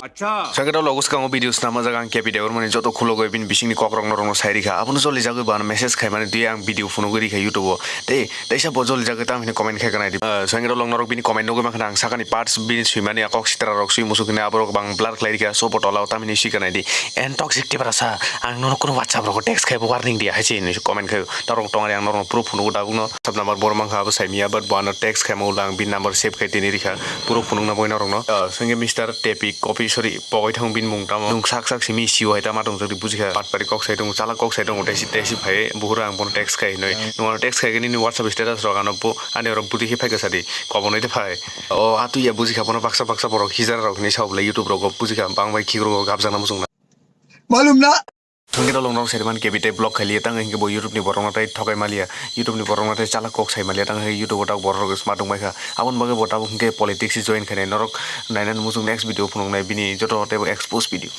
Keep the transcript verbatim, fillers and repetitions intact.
Acha. Swngkhe logo swkango video snama jaga ang K P Debbarmani joto khulogwi bini bisingni kokrokno rokno sai rikha. Abono joli jagwi bo ano message khaimani twi ang video phunugwi rikha YouTube-o. Tei teisa bo joli jagwi tamo hwnwi comment khai kanai di. Ah, swngkhe lok norok bini comment nugwi mankha ang sakani parts bini swimani a kok sitra rok swi musuk hwnwi aborok bang blur khlai rikha. So bo tola o tamo hwnwi swi kanai di. En toxic Tiprasa, ang nono kuno WhatsApp rogo text khai bo warning dia hai se hwnwi comment khai. Norok tongari ang norokno proof phunukgo tabukno. WhatsApp number boro mankha abo saimia, but bo ano text khaima ulo ang bini number save khai tini rikha. Proof phunukna bagwi norokno. Ah, swngkhe Mister Tepi Kopi, sorry, pogoi thang bini mung tamo. Nwng sak sak simi sio hai tama tong jodi bujikha. Patpari kok sai tongo, chala kok sai tongo, tesi tesi phai buhura ang bono text khai hinoi. Nwng ano text khai gini ni WhatsApp status rok ano bo ani rok buti khe phai kha sadi. Kobonoi de phai. O atu ya bujikha bono baksa baksa borok hijar rok hinwi sa oblai YouTube rogo bujikha bang bai khik rogo gabjana muchungna. Malum na. Thangkhe dolong rok saiman K B tei block khailiya tang hinkhe bo YouTube ni borok no tai thokai maliya. YouTube ni borok no tai chala kok sai maliya tang hinkhe YouTube o tak borok rok smart wng bai kha. Aboni bagwi bo tabuk hinkhe politics join khainai norok nainani muchung next video phunuknai bini joto tei bo expose video.